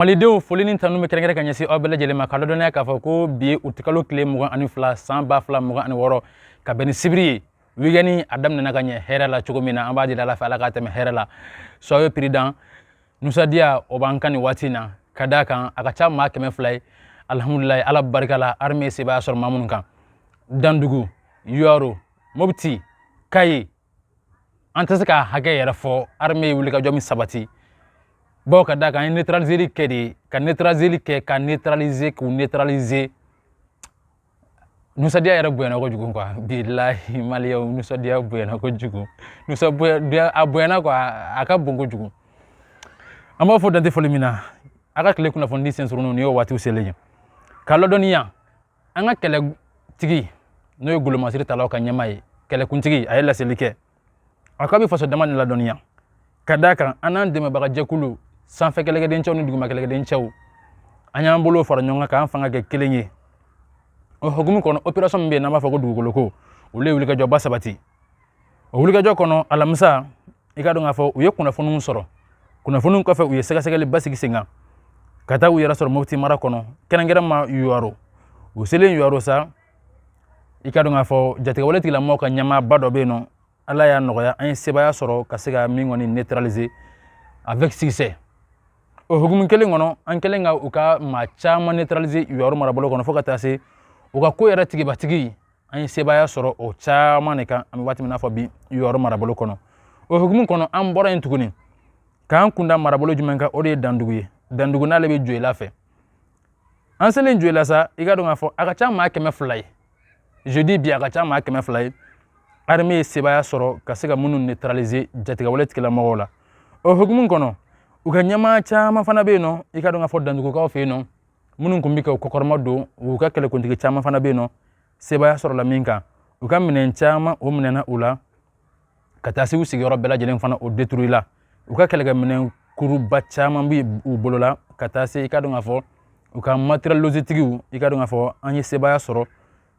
Malidenw, foli ni tanu bɛ kɛrɛnkɛrɛn ka ɲɛsin aw bɛɛ lajɛlen ma, ka ladɔnniya k'a fɔ ko bi ye utikalo tile 22 san 2026, ka bɛn ni sibiri ye. Weekend a daminɛna ka ɲɛ hɛrɛ la cogo min na, an b'a deli Ala fɛ, Ala k'a tɛmɛ hɛrɛ la. Soyez prudent. Nusadiya o b'an kan nin waati in na, ka d'a kan a ka ca maa 200 ye. Alhamdulilayi, Ala barika la, armée ye sebaaya sɔrɔ maa minnu kan, Dandugu, Yuwaro, Mopti, Kayi, an tɛ se k'a hakɛ yɛrɛ fɔ. Armée ye wulikajɔ min sabati, bawo ka d'a kan an ye neutraliseli kɛ de, ka neutraliseli kɛ, ka neutraliser, k'u neutraliser. Nusadiya yɛrɛ bonyana kojugu quoi. Bilahi, maliyɛnw, nusadiya bonyana kojugu, nusadiya a bonyana quoi, a ka bon kojugu. An b'a fɔ dante foli min na, a ka tile kunnafoni sen surunnu, nin y'o waatiw selen ye. Ka ladɔnniya, an ka kɛlɛtigi, n'o ye golomasiri talaw ka ɲɛmaa ye, kɛlɛkuntigi, a ye laseli kɛ. A k'a bɛ faso dama ni ladɔnniya, ka d'a kan an n'an dɛmɛbaga jɛkulu, sanfɛ kɛlɛkɛdencɛw ni duguma kɛlɛkɛdencɛw, an y'an bolo fara ɲɔgɔn kan k'an fanga kɛ kelen ye. O hukumu kɔnɔ, opération min bɛ yen n'an b'a fɔ ko dugukolo ko, olu ye wulikajɔba sabati. O wulikajɔ kɔnɔ, alamisa, i ka dɔn k'a fɔ u ye kunnafoniw sɔrɔ. Kunnafoniw kɔfɛ, u ye sɛgɛsɛgɛli basigi sen kan ka taa u yɛrɛ sɔrɔ Mopti mara kɔnɔ, kɛrɛnkɛrɛn ma Yuwaro. U selen Yuwaro sa, i ka dɔn k'a fɔ jatigɛwale tigilamɔgɔw ka ɲɛmaaba dɔ bɛ yen nɔ. Ala y'a nɔgɔya, an ye sebaaya sɔrɔ ka se ka min kɔni neutraliser avec succès. O hukumu kelen kɔnɔ, an kɛlen ka u ka maa caman neutraliser Yuwaro marabolo kɔnɔ, fo ka taa se u ka ko yɛrɛ tigibatigi, an ye sebaaya sɔrɔ o caman de kan, an bɛ waati min n'a fɔ bi, Yuwaro marabolo kɔnɔ. O hukumu kɔnɔ, an bɔra yen tuguni k'an kunda marabolo jumɛn kan? O de ye Dandugu ye. Dandugu n'ale bɛ Joyila fɛ. An selen Joyila sa, i ka dɔn k'a fɔ a ka ca maa 200 ye. Jeudi bi, a ka ca maa 200 ye, armée ye sebaaya sɔrɔ ka se ka minnu neutraliser jatigɛwale tigilamɔgɔw la. O hukumu kɔnɔ, u ka ɲɛmaa caman fana bɛ yen nɔ, i ka dɔn k'a fɔ Dandugukaw fɛ yen nɔ, minnu tun bɛ ka u kɔkɔrɔma don, u ka kɛlɛkuntigi caman fana bɛ yen nɔ, sebaaya sɔrɔla min kan. U ka minɛn caman, o minɛna u la, ka taa se u sigiyɔrɔ bɛɛ lajɛlen fana, o détruit la. U ka kɛlɛkɛminɛn kuruba caman bɛ u bolo la, ka taa se, i ka dɔn k'a fɔ, u ka matériel logistiquew, i ka dɔn k'a fɔ an ye sebaaya sɔrɔ,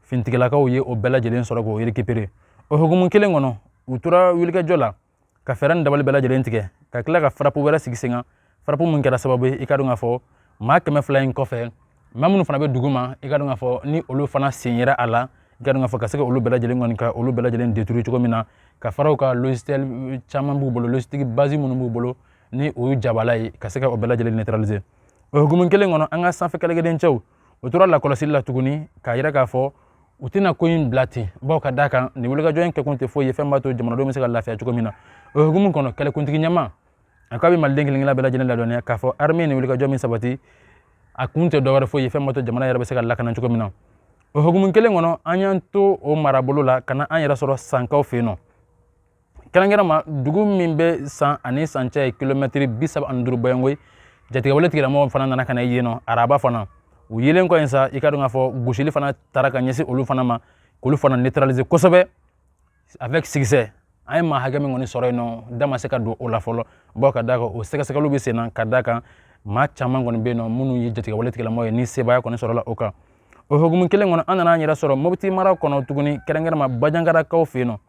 finitigilakaw ye o bɛɛ lajɛlen sɔrɔ k'o récupérer. O hukumu kelen kɔnɔ, u tora wulikajɔ la ka fɛɛrɛ ni dabali bɛɛ lajɛlen tigɛ, ka tila ka frappe wɛrɛ sigi sen kan, frappe mun kɛra sababu ye, i ka dɔn k'a fɔ maa 200 in kɔfɛ, maa minnu fana bɛ dugu ma, i ka dɔn k'a fɔ ni olu fana sen yera a la, i ka dɔn k'a fɔ ka se ka olu bɛɛ lajɛlen kɔni, ka olu bɛɛ lajɛlen détruire cogo min na, ka fara u ka logiciel caman b'u bolo, logistique base minnu b'u bolo, ni o ye jabala ye, ka se ka o bɛɛ lajɛlen neutraliser. O hukumu kelen kɔnɔ, an ka sanfɛ kɛlɛkɛdencɛw, o tora lakɔlɔsili la tuguni, k'a yira k'a fɔ u tɛna ko in bila ten, bawo ka d'a kan nin wulikajɔ in kɛkun tɛ foyi ye fɛn b'a to jamanadenw bɛ se ka lafiya cogo min na. O hukumu kɔnɔ, kɛlɛkuntigi ɲɛmaa, a k'a bɛ maliden kelen kelen bɛɛ lajɛlen ladɔnniya k'a fɔ armée ni wulikajɔ min sabati, a kun tɛ dɔwɛrɛ foyi ye fɛn b'a to jamana yɛrɛ bɛ se ka lakana cogo min na. O hukumu kelen kɔnɔ, an y'an to o marabolo la ka na an yɛrɛ sɔrɔ Sankaw fɛ yen nɔ, kɛrɛnkɛrɛn ma dugu min bɛ San ani San cɛ ye kilomɛtiri 35 bɔɲɔgɔnko ye. Jatigɛwale tigilamɔgɔw fana nana ka na yen nɔ araba fana. U yelen kɔ yen sa, i ka dɔn k'a fɔ gosili fana taara ka ɲɛsin olu fana ma, k'olu fana neutraliser kosɛbɛ avec succès. An ye maa hakɛ min kɔni sɔrɔ yen nɔ, da ma se ka don o la fɔlɔ, bawo ka d'a kan o sɛgɛsɛgɛliw bɛ sen na, ka d'a kan maa caman kɔni bɛ yen nɔ minnu ye jatigɛwale tigilamɔgɔ ye, ni sebaaya kɔni sɔrɔla o kan. O hukumu kelen kɔnɔ, an nana an yɛrɛ sɔrɔ Mopti mara kɔnɔ tuguni, kɛrɛnkɛrɛn ma Bajangarakaw fɛ yen nɔ.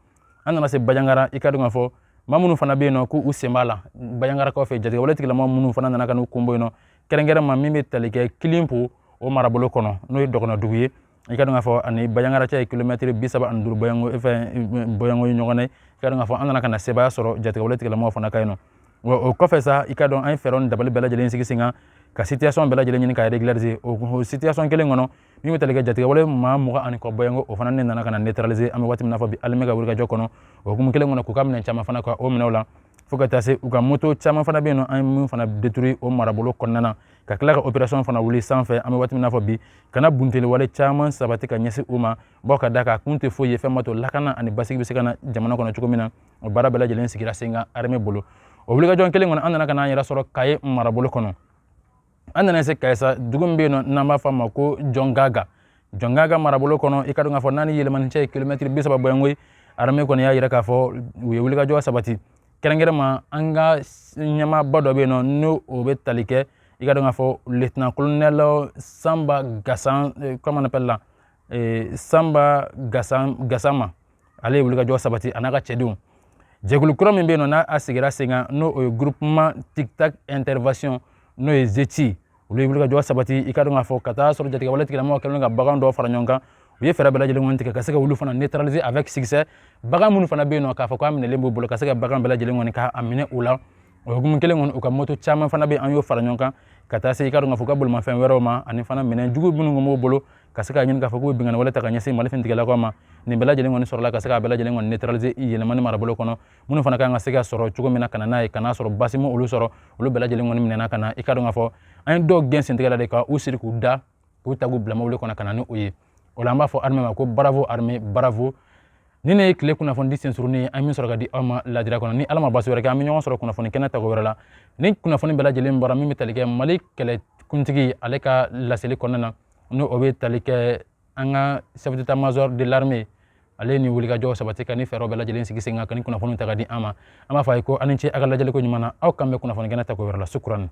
An nana se Bajangara, i ka dɔn k'a fɔ maa minnu fana bɛ yen nɔ k'u sen b'a la Bajangarakaw fɛ, jatigɛwale tigilamɔgɔ minnu fana nana ka n'u kun bɔ yen nɔ, kɛrɛnkɛrɛn ma min bɛ tali kɛ Kilinpo, o marabolo kɔnɔ, n'o ye dɔgɔnɔdugu ye. I ka dɔn k'a fɔ ani Bajangara cɛ ye kilomɛtiri 35 bɔɲɔgɔnko fɛn bɔɲɔgɔnko ye ɲɔgɔn na. I ka dɔn k'a fɔ an nana ka na sebaaya sɔrɔ jatigɛwale tigilamɔgɔw fana ka yen nɔ. Wa o kɔfɛ sa, i ka dɔn an ye fɛɛrɛw ni dabali bɛɛ lajɛlen sigi sen kan ka situation bɛɛ lajɛlen ɲini ka régulariser. O situation kelen kɔnɔ, min bɛ tali kɛ jatigɛwale maa 20 ani kɔ bɔɲɔgɔnko, o fana ne nana ka na neutraliser, an bɛ waati min na fɔ bi, armée ka wulikajɔ kɔnɔ. O hukumu kelen kɔnɔ, k'u ka minɛn caman fana ka o minɛ u la, fo ka taa se u ka moto caman fana bɛ yen nɔ, an ye min fana détruire o marabolo kɔnɔna na, ka tila ka opération fana wuli sanfɛ, an bɛ waati min na fɔ bi, ka na bunteli wale caman sabati ka ɲɛsin u ma, bawo ka d'a kan a kun tɛ foyi ye fɛn b'a to lakana ani basigi bɛ se ka na jamana kɔnɔ cogo min na. O baara bɛɛ lajɛlen sigira sen kan armée bolo. O wulikajɔ kelen kɔnɔ, an nana ka n'an yɛrɛ sɔrɔ Kaye marabolo kɔnɔ. An nana se Kaye sa, dugu min bɛ yen nɔ n'an b'a fɔ a ma ko Jɔngaga, Jɔngaga marabolo kɔnɔ, i ka dɔn k'a fɔ n'a ni Yɛlɛmani cɛ ye kilomɛtiri 30 bɔɲɔgɔnko ye. Armée kɔni y'a yira k'a fɔ u ye wulikajɔ sabati, kɛrɛnkɛrɛn ma an ka ɲɛmaaba dɔ bɛ yen nɔ, n'o o bɛ tali kɛ, i ka dɔn k'a fɔ lieutenant colonel Samba Gasan, comment on appelle là, Samba Gasan Gasama, ale ye wulikajɔ sabati a n'a ka cɛdenw. Jɛkulu kura min bɛ yen nɔ n'a a sigira sen kan, n'o o ye groupement tic tac intervention, n'o ye ZETI. Olu ye wulikajɔ sabati. I ka dɔn k'a fɔ ka taa sɔrɔ jatigɛwale tigilamɔgɔw kɛlen ka bagan dɔw fara ɲɔgɔn kan, u ye fɛɛrɛ bɛɛ lajɛlen kɔni tigɛ ka se ka olu fana neutraliser avec succès. Bagan minnu fana bɛ yen nɔ k'a fɔ k'a minɛlen b'u bolo, ka se ka bagan bɛɛ lajɛlen kɔni k'a minɛ u la. O hukumu kelen kɔni, u ka moto caman fana bɛ, an y'o fara ɲɔgɔn kan ka taa se, i ka dɔn k'a fɔ, u ka bolimafɛn wɛrɛw ma, ani fana minɛn jugu minnu b'u bolo ka se k'a ɲini k'a fɔ k'u bɛ binkanni wale ta ka ɲɛsin Mali finitigilakaw ma. Nin bɛɛ lajɛlen kɔni sɔrɔla ka se k'a bɛɛ lajɛlen kɔni neutraliser Yɛlɛmani marabolo kɔnɔ. Minnu fana kan ka se ka sɔrɔ cogo min na ka na n'a ye, ka n'a sɔrɔ basi ma olu sɔrɔ, olu bɛɛ lajɛlen kɔni minɛna ka na. I ka dɔn k'a fɔ an ye dɔw gɛn sentigɛ la de, ka u siri k'u da, k'u ta k'u bila mobili kɔnɔ ka na ni o ye. O la, an b'a fɔ armée ma ko bravo armée, bravo. Ni ne ye tile kunnafoni di sensurunin ye, an min sɔrɔ ka di aw ma ladira kɔnɔ. Ni Ala ma basi wɛrɛ kɛ, an bɛ ɲɔgɔn sɔrɔ kunnafoni kɛnɛ tako wɛrɛ la, ni kunnafoni bɛɛ lajɛlen bɔra min bɛ tali kɛ Mali kɛlɛkuntigi ale ka laseli kɔnɔna na, n'o o bɛ tali kɛ an ka chef d'état major de l'armée. Ale ni wulikajɔ sabati ka ni fɛɛrɛw bɛɛ lajɛlen sigi sen kan ka ni kunnafoniw ta ka di an ma. An b'a fɔ a ye ko aw ni ce a ka lajɛliko ɲuman na. Aw kan bɛ kunnafoni kɛnɛ tako wɛrɛ la. Sukuran.